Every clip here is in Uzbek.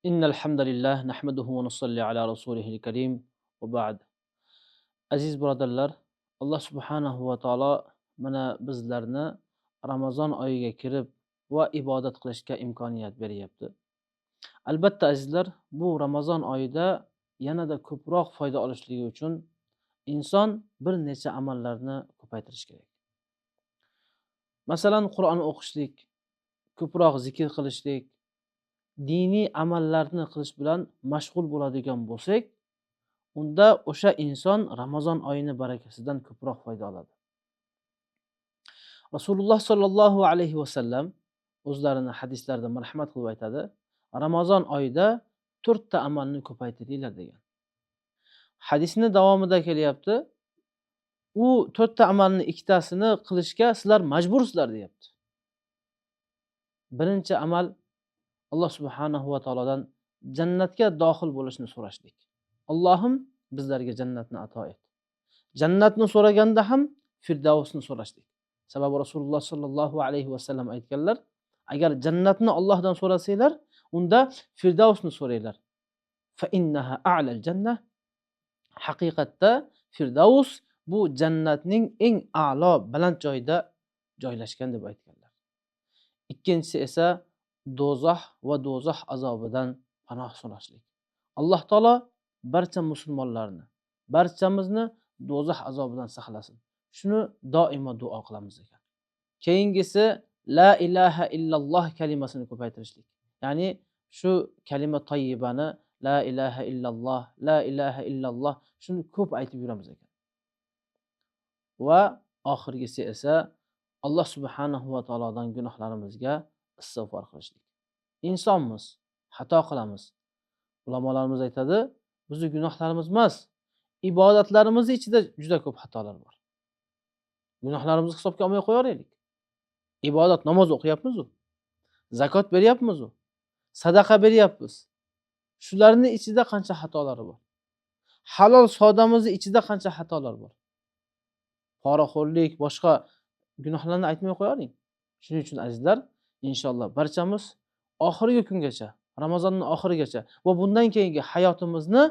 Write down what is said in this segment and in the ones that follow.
إن الحمد لله نحمده ونصلي على رسوله الكريم وبعد. Aziz birodarlar, Alloh subhanahu va taolo mana bizlarni Ramazon oyiga kirib va ibodat qilishga imkoniyat beryapti. Albatta azizlar, bu Ramazon oyida yanada ko'proq foyda olishligi uchun inson bir necha amallarni ko'paytirish kerak. Masalan, Qur'on o'qishlik, ko'proq zikr qilishlik, diniy amallarni qilish bilan mashg'ul bo'ladigan bo'lsak, unda o'sha inson Ramazon oyini barakasidan ko'proq foyda oladi. Rasululloh sollallohu alayhi vasallam o'zlarini hadislarida marhamat qilib aytadi: Ramazon oyida 4 ta amalni ko'paytiringlar degan. Hadisni davomida kelyapti. U 4 ta amalni ikkitasini qilishga sizlar majbursizlar deyapti. Birinchi amal Alloh subhanahu va taolodan jannatga dohil bo'lishni so'rashlik. Allohim, bizlarga jannatni ato et. Jannatni so'raganda ham Firdavsni so'rashlik. Sababi Rasululloh sollallohu alayhi vasallam aytganlar: agar jannatni Allohdan so'rasanglar, unda Firdavsni so'ranglar. Fa innaha a'lal jannah. Haqiqatda Firdavs bu jannatning eng a'lo, baland joyida joylashgan deb aytganlar. Ikkinchisi esa do'zax va do'zax azobidan panoh so'rashlik. Alloh taolo barcha musulmonlarni, barchamizni do'zax azobidan saqlasin. Shuni doimo duo qilamiz ekan. Keyingisi la ilaha illalloh kalimasini ko'paytirishlik. Ya'ni shu kalima toyyibani, la ilaha illalloh, la ilaha illalloh, shuni ko'p aytib yuramiz ekan. Va oxirgisi esa Alloh subhanahu va taolodan gunohlarimizga istig'for qilishlik. Insonmiz, xato qilamiz. Ulamolarimiz aytadi, bizni gunohlarimiz emas, ibodatlarimizni ichida juda ko'p xatolar bor. Gunohlarimizni hisobga olmay qo'yaveraylik. Ibodat, namoz o'qiyapmiz-u, zakot beryapmiz-u, sadaqa beryapmiz. Shularning ichida qancha xatolari bor. Halol savdomizni ichida qancha xatolar bor. Poraxo'rlik, boshqa gunohlarni aytmay qo'yavering. Shuning uchun azizlar, inshaalloh barchamiz oxirgi kungacha, Ramazonning oxirigacha va bundan keyingi hayotimizni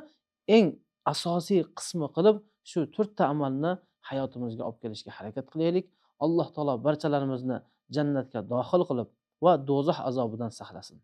eng asosiy qismi qilib shu 4 ta amalni hayotimizga olib kelishga harakat qilaylik. Alloh taolo barchalarimizni jannatga dohil qilib va do'zax azobidan saqlasin.